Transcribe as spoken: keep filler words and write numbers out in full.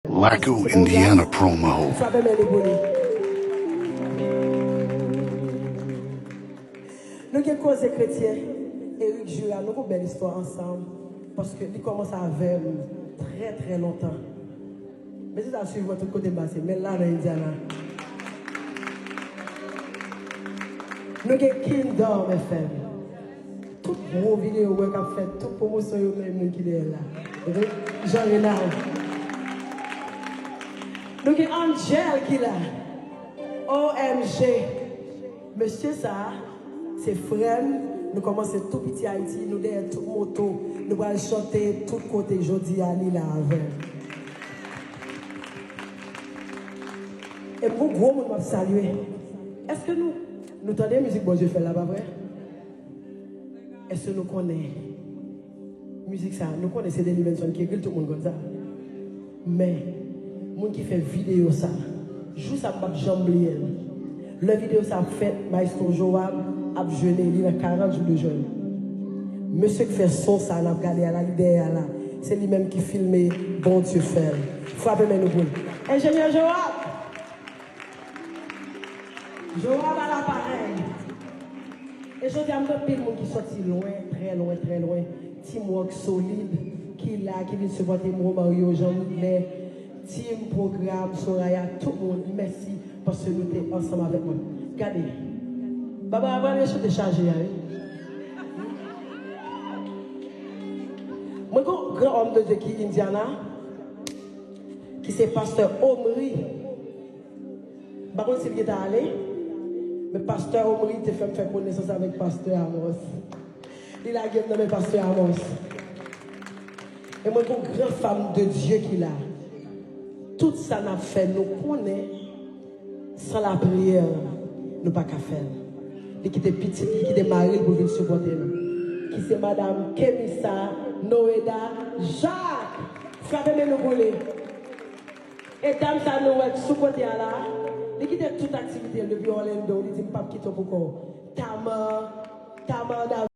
Laco Indiana promo. Frape men nou pou li. Nou gen koze kretyen, Eric Jura, nou gen bèl istwa ansanm, paske li kòmanse avè m trè, trè lontan. Mesye sa swiv mwen tout kote m pase, men l la nan Indiana. Nou gen Kingdom F M. Tout gwo videyo w wè k ap fèt, tout pwomosyon yo, menm moun ki dèyè l la. Jean Renald. Nou gen Angel ki la. O M G. Mesye sa a, se frè m. Nou kòmanse tou piti Ayiti, nou dèyè tout moto. Nou pral chante tout kote. Jodi a, li la avè m. E m gon gwo moun m ap salye. Èske nou, nou tande mizik Bondye fè la, pa vre? Èske nou konnen mizik sa? Nou konnen se Denny Benson ki ekri l, tout moun konn sa. Men, moun ki fè videyo sa, jou sa m p ap janm bliye l. Lè videyo sa ap fèt, Maestro Joab ap jene, li nan karant jou de jèn. Mesye k fè son sa n ap gade a la, li dèyè a la, se li menm ki filme Bondye fè l. Frape men nou pou l. Enjenyè Joab! Joab à l'appareil. E jodi a, m gen anpil moun ki sòti lwen, trè lwen, trè lwen. Teamwork Solid, ki la, ki vin sipòte m, Romario, Jean Woodley, Team Pwogram, Soraya, tout moun, mèsi paske nou te ansanm avèk mwen. Gade, Barbara pral chante chaje a, wi. Mwen gen yon gran homme de Dieu ki Indiana, ki se pastè Omri. M pa konn si l gentan ale, men pastè Omri te fè m fè konesans avèk pastè Amos. Li lage m nan men pastè Amos. E mwen, gon gran fanm de Dye ki la. Tout sa n ap fè, nou konnen, san lapriyè, nou pa ka fè l. Li kite pitit li, kite mari l pou vin sipòte nou. Ki se madanm Kemisa Noeda Jacques. Frape men nou pou li. E dam sa nou wè sou kote a la, li kite tout aktivite l depi Orlando, li di, "M p ap kite w pou kò w." Tama, Tama